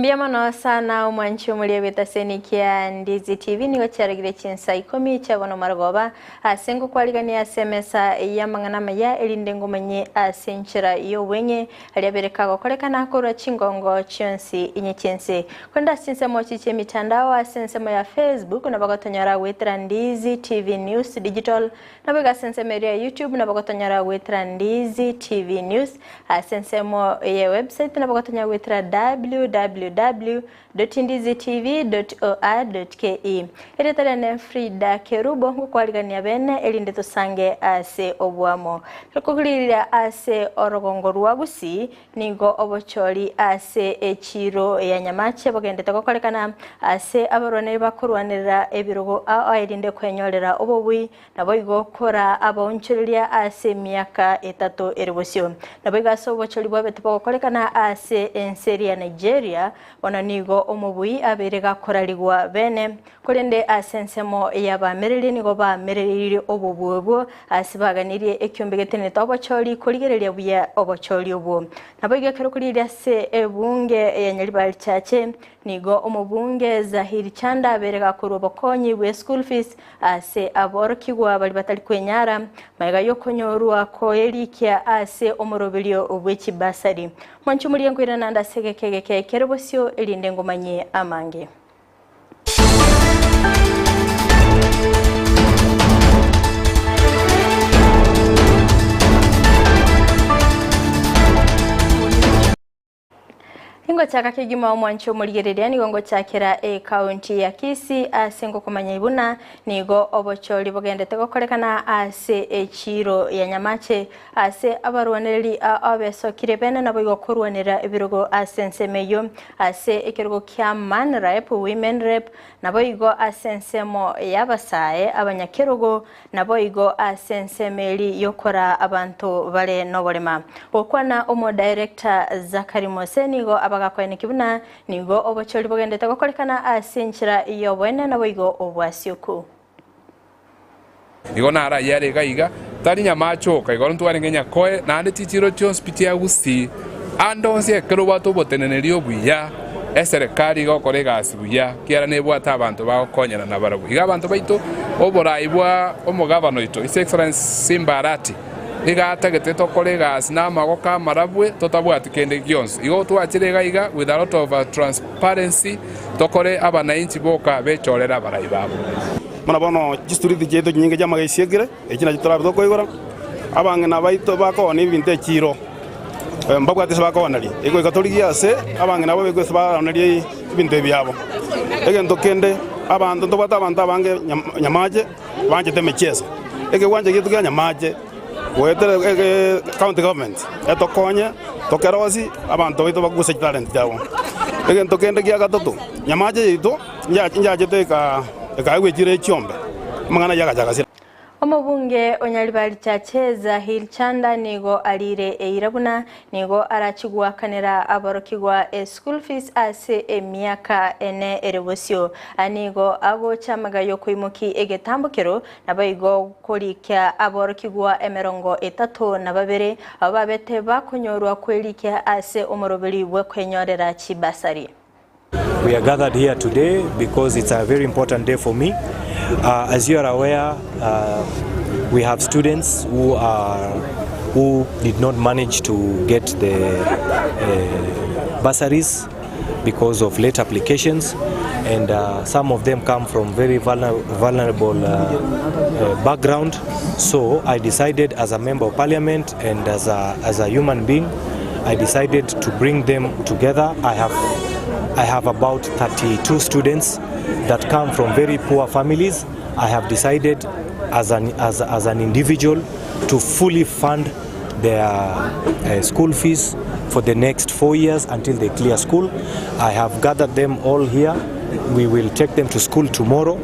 Mbuya mono sana omwanchi omoria bw'etaseni kia Ndizi TV nigo chiaragire chinsa ikomi chia bono marogoba ase ngokwarigania ase emesa y'amang'ana amaya erinde ngomanye ase enchera y'obweng'e aria bere kagokorekana korwa chingongo chionsi inye chi'ense. Korende ase chinsemo chi chi'emitandao ase ensemo ya Facebook nabo gotonyora goetera Ndizi TV News Digital Naboigo ase ensemo eria ya YouTube nabo gotonyora goetera Ndizi TV News, ase ensemo ye website nabo gotonyora goetera www.ndizitv.or.ke. Erieta riane Frida Kerubo ngokwarigania bene erinde tosange ase oboamo. Tokogiriria ase orogongo rwa Gusii Nigo obochori ase echiiro ya Nyamache bogendete gokorekana ase abarwaneri bakorwanerera ebirogo ao erinde kwenyorera obobui, naboigo kora abaonchoreria ase emiaka etato ere bosio. Naboigo ase obochori bwabete bogokorekana ase ense eria ya Nigeria, bono nigo omobui abeire gakorarigwa bene Korende ase ensemo y'abaamereria nigo baamerereirie obobui obwo, ase baganirie ekiombe getenenete obochori korigereria buya obochori obwo. Naboigo ekero korigereria ase ebunge ya Nyaribari Chache, nigo omobunge Zahir Chanda abeire gakorwa obokonyi bwe school fees ase aborokigwa baria batari kwenyara, magega y'okonyorwa koerikia ase omoroberio bwe chibasari. Mwanche morie nkoirana naende ase egeka egeke kere bosio erinde ngomanyie amange. Ingochaka kegima omwanche omorigereria nigo ngochakera ekaunti ya Kisii ase ngokomanya buna nigo obochori bogendete gokorekana ase echiro ya Nyamache ase abarwanereri abesokire bene naboigo korwanera ebirogo ase ensemo eyio Ase ekerogo kia Man Rep, Women Rep, naboigo ase ensemo y'abasae abanyakerogo, naboigo ase ensemo eri y'okoraa abanto bare noborema. Gokwana Omodirector Zachary Mose nigo abagakoeneki buna nigo obochori bogendete gokorekana ase enchera y'oboene naboigo obwasioku. Igo naro ayio are iga iga, tari nyamache oka, igoro ntwarenge nyakoe, naende chichiiro chionsi pi chia Gusii, ande onsi ekero obwate oboteneneri obuya, eserekari igokora egasi buya, ekiagera nebwate abanto bagokonyana nabarabwo. Iga abanto baito, oborai bwa omogabana oito, His Excellency Simba Arati, nigo atagete tokore egasi namagoko amarabwe totabwati kende gionsi. Igo twachire iga iga with a lot of transparency, tokore abanainchi boka bechorere abarai babo. Buna bono chisturiti chiaito chinyinge chi'amagena chisiekire, echi nachio torabe tokoigora. Abang'ina baito bakoonia ebinto echiiro, mbabwate ase bakooneria. Egoika torigie ase abang'ina abwo ase baraonerie ebinto ebi biabo. Egento kende, abanto ntobwate abanto abange Nyamache banchete emechieso. Ekegwancha giaito kia Nyamache goetera county government etokonye tokerosie abanto baito baguse chitalent chiabo. Egento kende kia gatato, Nyamache yaito Inchachete ekaegwa echiro ye chiombe, amang'ana ayio agacha agasira. Omobunge o Nyaribari Chache Zahir Chanda nigo arire eira buna nigo arachi goakanera aborokigwa e school fees ase emiaka ene ere bosio. Nigo agocha amaiga yokoimoki egetambokero naboigo korikia aborokigwa emerongo etato na babere abwo babete bakonyorwa kwerikia ase omoroberi bw'okwenyorera chibasari. We are gathered here today because it's a very important day for me. Uh, as you are aware, uh, we have students who are who did not manage to get the uh, bursaries because of late applications and uh, some of them come from very vulner vulnerable uh, uh, background so I decided as a member of parliament and as a, as a human being I decided to bring them together. I have, I have about 32 students that come from very poor families. I have decided as an, as, as an individual to fully fund their uh, school fees for the next four years until they clear school. I have gathered them all here. We will take them to school tomorrow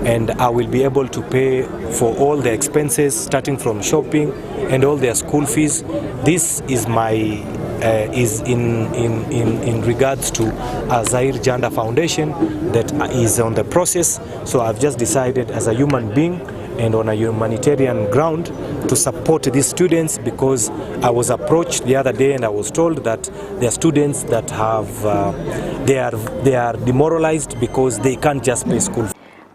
and I will be able to pay for all the expenses starting from shopping and all their school fees. This is my uh, is in, in, in, in regards to Azair Janda Foundation that is on the process. So I've just decided as a human being and on a humanitarian ground to support these students because I was approached the other day and I was told that there are students that have they are they are demoralized because they can't just pay school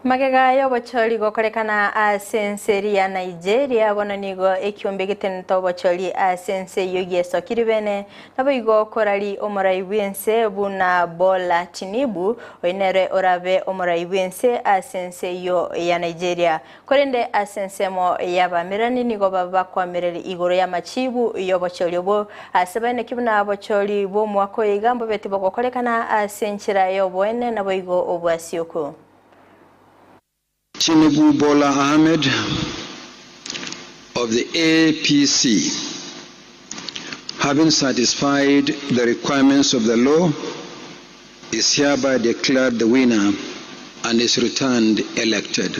Magega y'obochori gokorekana ase ense eria ya Nigeria, bono nigo ekiombe getenenete obochori ase ense eyio giesokiri bene, naboigo korari omorai bw'ense buna Bola Tinubu, oyio nere orabe omorai bw'ense ase ense eyio ya Nigeria. Korende ase ensemo y'Abaamerani nigo babakoamereri igoro y'amachibu y'obochori obwo ase baeneki buna obochori bw'omwaka oyo iga mbobe tibogokorekana ase enchera y'oboene naboigo obwasioku. Tinubu Bola Ahmed of the APC, having satisfied the requirements of the law, is hereby declared the winner and is returned elected.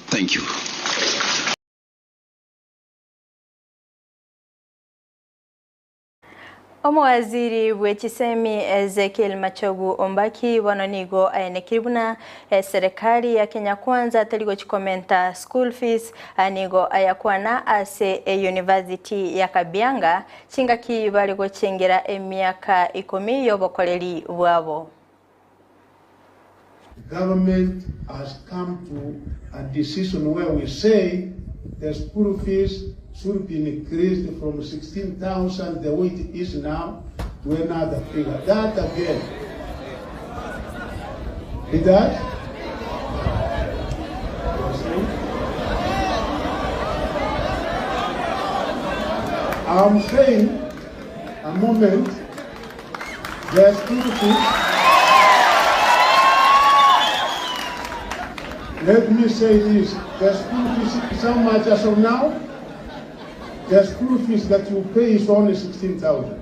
Thank you. Omowaziri bwe chisemi Ezekiel Machogu Ombaki bono nigo aenekiri buna eserekari ya Kenya Kwanza teri gochi komenta school fees. Aya nigo ayakwana ase eyunivasiti ya Kabianga chingaki bare gochengera emiaka ikomi y'obokoreri bwabo. The government has come to a decision where we say the school fees should be increased from 16,000 the way it is now to another figure. That again. It does? I'm saying a moment, the school fees. Let me say this, the school fees is how much as of now? The school fees that you pay is only 16,000.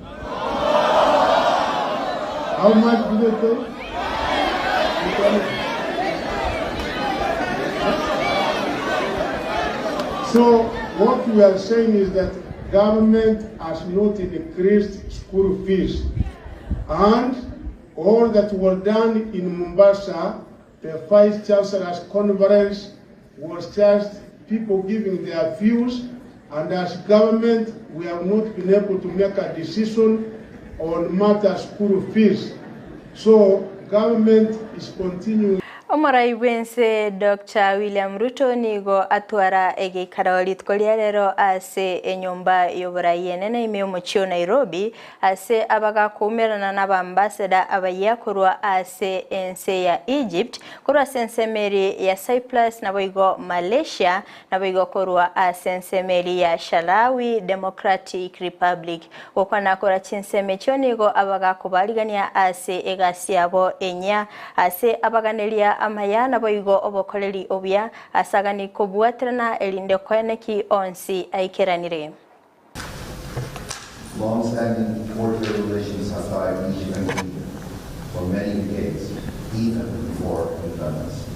How much do they pay? So what we are saying is that government has not increased school fees. And all that was done in Mombasa, the Vice Chancellor's Conference, was just people giving their views, and as government, we have not been able to make a decision on matters school fees. So government is continuing. Omorai bw'ense Doctor William Ruto nigo atwara egeikaro rituko ria rero ase enyomba y'oborai enene ime y'omochie o Nairobi ase abagakoumerana n'abambassador abayia korwa ase ense ya Egypt, korwa ase ensemo eri ya Cyprus naboigo Malaysia Naboigo korwa ase ensemo eria ya Shalawi Democratic Republic. Gokwana korwa chinsemo echio nigo abagakobarigania ase egasi yabo enyia ase abaganeria amaya naboigo obokoreri obuya ase agani kobwaterana erinde koeneki onsi aikeranire. Long-standing cordial relations have tied Egypt and Kenya for many decades, even before independence.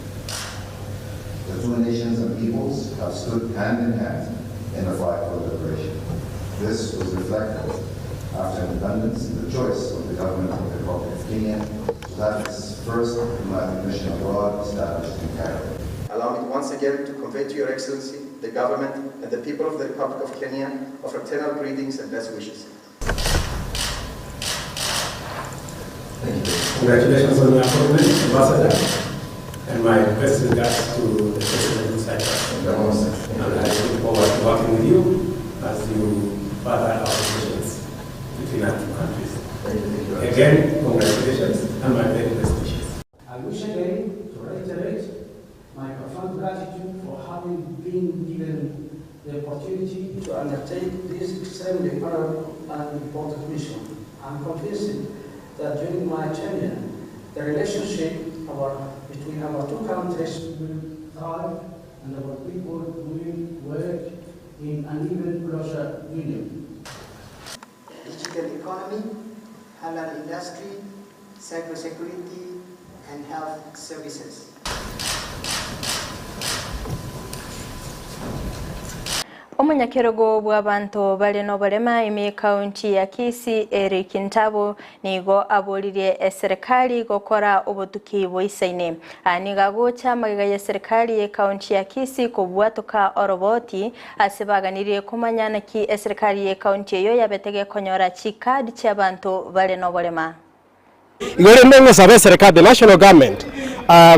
The two nations and peoples have stood hand in hand in the fight for liberation. This was reflected after independence in the choice of the government of the Republic of Kenya to have its first diplomatic mission abroad established in Cairo. Allow me once again to convey to Your Excellency, the government, and the people of the Republic of Kenya our fraternal greetings and best wishes. Thank you. Congratulations on your appointment, Ambassador, and my best regards to the President of Cyprus. And I look forward to working with you as you further our relations between our two countries. Thank you, thank you. Again, congratulations and my very best wishes. I wish again to reiterate my profound gratitude for having been given the opportunity to undertake this extremely honorable and important mission. I'm convinced that during my tenure, the relationship between our two countries will thrive and our people will work in an even closer union. Digital economy, halal industry, cybersecurity, and health services. Omonyakerogo bw'abanto bare noborema ime y'ekaunti ya Kisii Eric Ntabo nigo aboririe eserekari gokora obotuki boisaine. Aya nigo agocha magega y'eserekari y'ekaunti ya Kisii kobwatoka oroboti ase baganirie komanya naki eserekari y'ekaunti eyio yabete gekonyora chicard chi'abanto bare noborema. Igo rende ngosaba eserekari, the national government,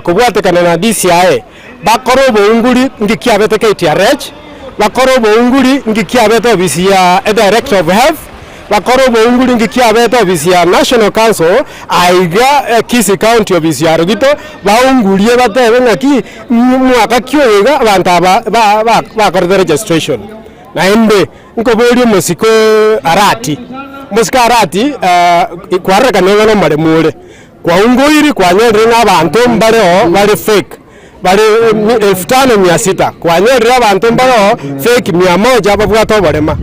kobwatekana na DCI bakore obounguri nki kiabete KTRH, bakore obounguri nki kiabete ofisi ya edirector of health, bakore obounguri nki kiabete ofisi ya national council aiga Kisii county ofisi ya Rogito, baungurie batebe ng'aki mwaka ki oyo iga abanto aba bakorete registration. Naende nkoboria omosike Arati, omosike Arati kwarorekana ng'a nomoremu ore, kwaungoiri kwanyorire ng'a abanto mbareo bare fake, bare elfu tano mia sita, kwanyorire abanto mbareo fake mia moja babwate oborema.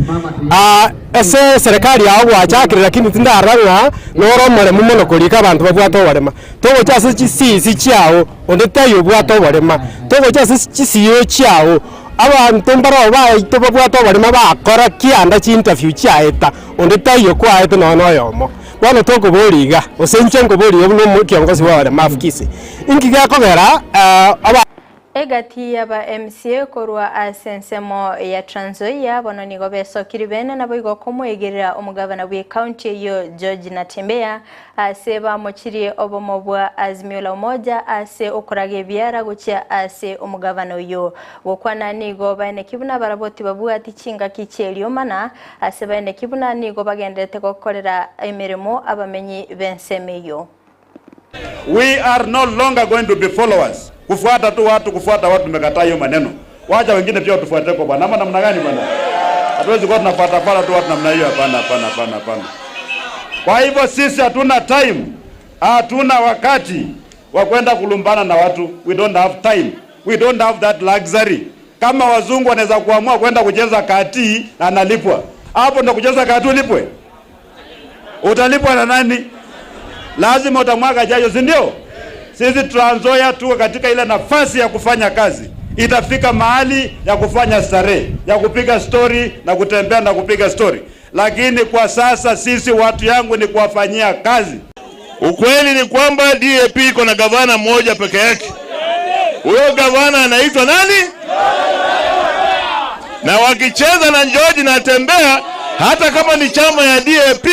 Ase eserekari yao gwachakire lakini tindarora ng'a nore omoremu mono korika abanto babwate oborema. Togocha ase chisisi chiao, onde taiyo obwate oborema, togocha ase chisiiro chiao. Abanto mbarabwo baito babwate oborimo bakora kianda chiinterview chiaeta, onde taiyo kwaete nonya na oyomo. Bono tokoboria iga, gose inche nkoboria iga buna omokiongosi bw'abaremafu Kisii, inki gekogera aba. Egati y'aba MCA korwa ase ensemo ya Trans Nzoia bono nigo besokiri bene naboigo komoegerera omogavana bw'ecounty eyio George Natembeya Ase bamochirie obomo bwa Azimio la Umoja ase okoraga ebiara gochia ase omogabana oyio. Gokwana nigo baeneki buna barabwo tibabwati chingaki chi'eriomana, ase baeneki buna nigo bagenderete gokorera emeremo abamenyi b'ensemo eyio. We are no longer going to be followers, kufuata tu watu, kufuata watu, tumekataa hiyo maneno. Wacha wengine pia watufuate kwa bwana, ama namna gani bwana? Hatuwezi kuwa tunafuata fuata tu watu namna hiyo, hapana, hapana, hapana, hapana. Kwa hivyo sisi hatuna time, hatuna wakati wa kwenda kulumbana na watu. We don't have time, we don't have that luxury. Kama wazungu wanaweza kuamua kwenda kucheza kati na analipwa, hapo ndo kucheza kati ulipwe? Utalipwa na nani? Lazima utamwaga jasho, si ndio? Sisi Trans Nzoia tuko katika ile nafasi ya kufanya kazi. Itafika mahali ya kufanya starehe, ya kupiga story na kutembea na kupiga story, lakini kwa sasa sisi watu yangu ni kuwafanyia kazi. Ukweli ni kwamba DAP iko na gavana mmoja peke yake. Huyo gavana anaitwa nani? Na wakicheza na George Natembeya, hata kama ni chama ya DAP,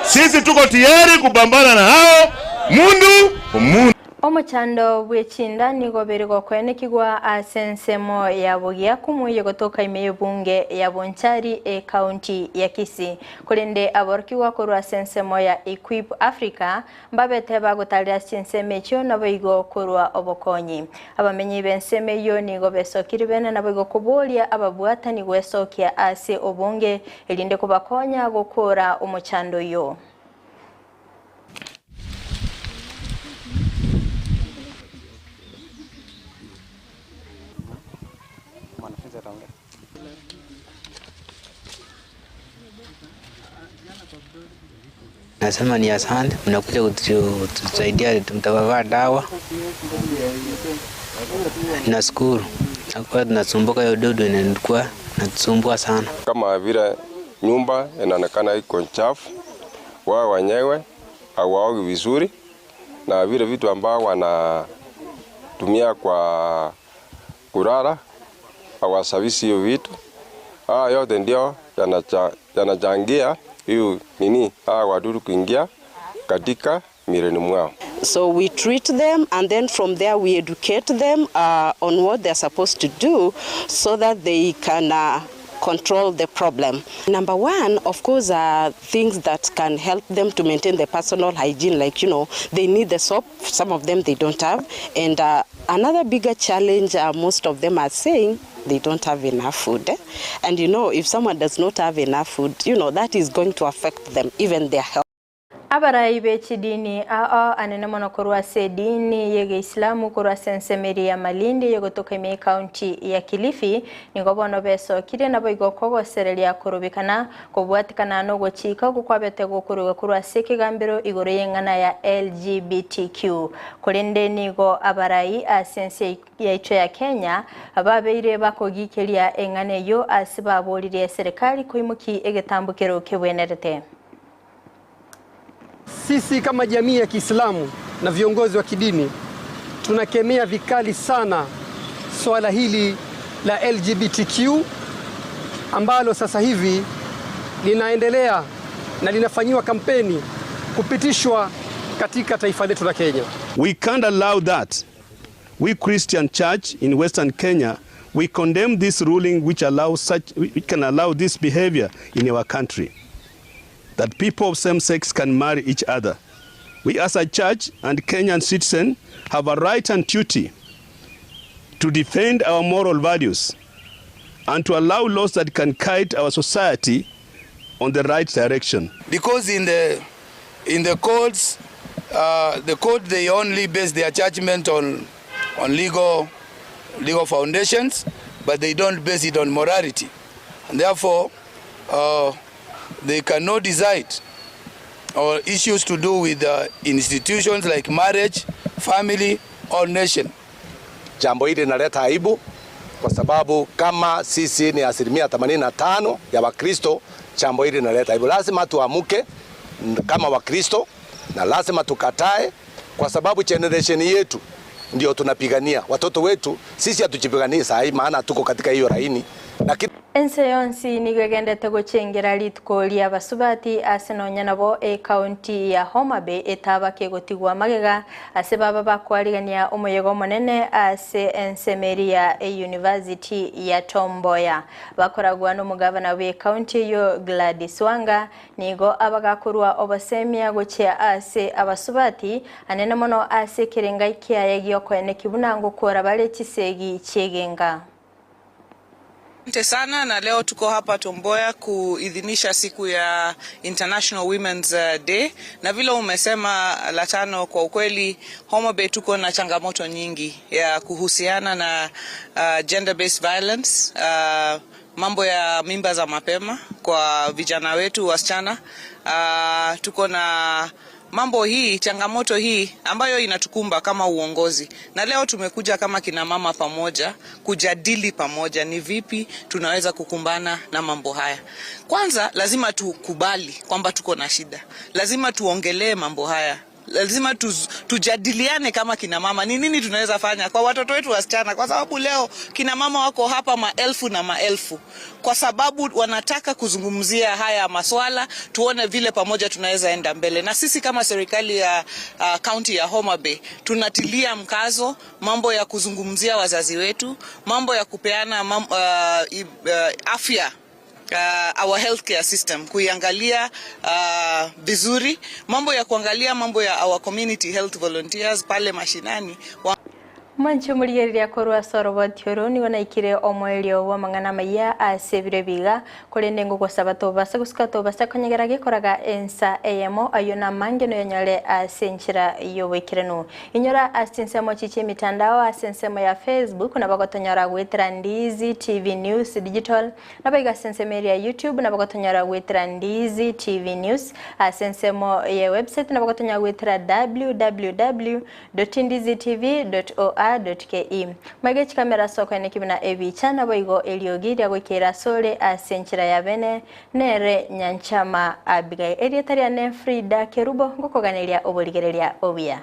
sisi tuko tayari kupambana na hao mundu mundu. Omochando bw'echinda nigo bere gokoenekigwa ase ensemo ya Bogiakumu eyegotoka ime y'ebunge ya Bonchari ekaunti ya Kisii. Korende aborokigwa korwa ase ensemo ya Equip Africa mbabete bagotarera ase chinsemo echio naboigo korwa obokonyi. Abamenyi b'ensemo eyio nigo besokire bene naboigo koboria ababwatani gwesokia ase obonge erinde kobakonya gokora omochando oyio. Nasema ni asante, mnakuja kutusaidia, mtavavaa dawa. Nashukuru, nakuwa tunasumbuka hiyo dudu inalikuwa natusumbua sana. Kama vile nyumba inaonekana iko chafu, wao wenyewe hawaogi vizuri, na vile vitu ambao wanatumia kwa kulala hawasafisi hiyo vitu. Haya yote ndio yanachangia hiyo nini hawa wadudu kuingia katika miilini mwao. So we treat them and then from there we educate them on what they're supposed to do so that they can control the problem. Number one, of course, are things that can help them to maintain their personal hygiene, like, they need the soap, some of them they don't have. And another bigger challenge, most of them are saying they don't have enough food. And if someone does not have enough food, that is going to affect them, even their health. Abarai be chidini ao anene mono korwa ase edini y'Egeisilamu korwa ase ensemo eria ya Malindi eyegotoka ime y'Ekaunti ya Kilifi nigo bono besokirie naboigo kogosereria korobekana kobwatikana nogochika okwo kwabete gokoruga korwa ase ekegambero igoro y'eng'ana ya LGBTQ. Korende nigo abarai ase ense yaito ya Kenya babeire bakogikeria eng'ana eyio ase baboririe eserekari koimoki egetambokero kebwenerete. Sisi kama jamii ya Kiislamu na viongozi wa kidini tunakemea vikali sana swala hili la LGBTQ ambalo sasa hivi linaendelea na linafanyiwa kampeni kupitishwa katika taifa letu la Kenya. We can't allow that. We Christian Church in Western Kenya, we condemn this ruling which allows such which can allow this behavior in our country. That people of same sex can marry each other. We as a church and Kenyan citizen have a right and duty to defend our moral values and to allow laws that can guide our society on the right direction. Because in the in the courts, the court they only base their judgment on on legal legal foundations, but they don't base it on morality, and therefore they cannot decide or issues to do with institutions like marriage, family or nation. Jambo hili linaleta aibu kwa sababu kama sisi ni asilimia 85 ya Wakristo, jambo hili linaleta aibu. Lazima tuamuke kama Wakristo na lazima tukatae, kwa sababu generation yetu ndio tunapigania. Watoto wetu sisi hatujipiganii saa hii, maana tuko katika hiyo laini, lakini Ense yonsi nigo egendete gochengera rituko ria basubati ase nonya nabo ekaunti ya Homa Bay etaba kegotigwa magega ase baba bakwarigania omoyega omonene ase ensemeri ya University ya Tom Mboya bakoragwa n'omugavana bwe ekaunti eyo Gladys Wanga nigo abagakorwa obosemia gochia ase abasubati anene mono ase ekerenga kiaye giokoene kibuna ngokora bare chisegi chiegenga. Asante sana na leo tuko hapa Tom Mboya kuidhinisha siku ya International Women's Day, na vile umesema la tano, kwa ukweli Homa Bay tuko na changamoto nyingi ya kuhusiana na gender based violence, mambo ya mimba za mapema kwa vijana wetu wasichana. Tuko na mambo hii, changamoto hii ambayo inatukumba kama uongozi, na leo tumekuja kama kina mama pamoja kujadili pamoja ni vipi tunaweza kukumbana na mambo haya. Kwanza lazima tukubali kwamba tuko na shida, lazima tuongelee mambo haya lazima tujadiliane kama kina mama ni nini tunaweza fanya kwa watoto wetu wasichana, kwa sababu leo kina mama wako hapa maelfu na maelfu kwa sababu wanataka kuzungumzia haya maswala, tuone vile pamoja tunaweza enda mbele. Na sisi kama serikali ya kaunti ya Homa Bay tunatilia mkazo mambo ya kuzungumzia wazazi wetu, mambo ya kupeana afya, our healthcare system kuiangalia vizuri, mambo ya kuangalia mambo ya our community health volunteers pale mashinani wa Mwancho murigereria korwa soroboti oro nigo naikire omoerio wa mang'ana maya ase ebiro ebiga korende ngogosaba tobasa gosuka tobasa konyegera gekoraga ensa eyemo ayo namange noyonyore ase enchera yoboikeranu inyora ase ensemo chichi emitandao ase ensemo ya Facebook nabo gotonyora gwetera Ndizi TV News Digital nabo iga ase ensemo ya YouTube nabo gotonyora gwetera Ndizi TV News ase ensemo ya website nabo gotonyora gwetera www.ndizitv.or.ke mage chikamera soko ene kibina ebicha nabo igo eriogi ria goikera sore ase enchera ya bene nere nyanchama Abigail erieta riane Frida Kerubo ngokoganeria oborigereria obuya.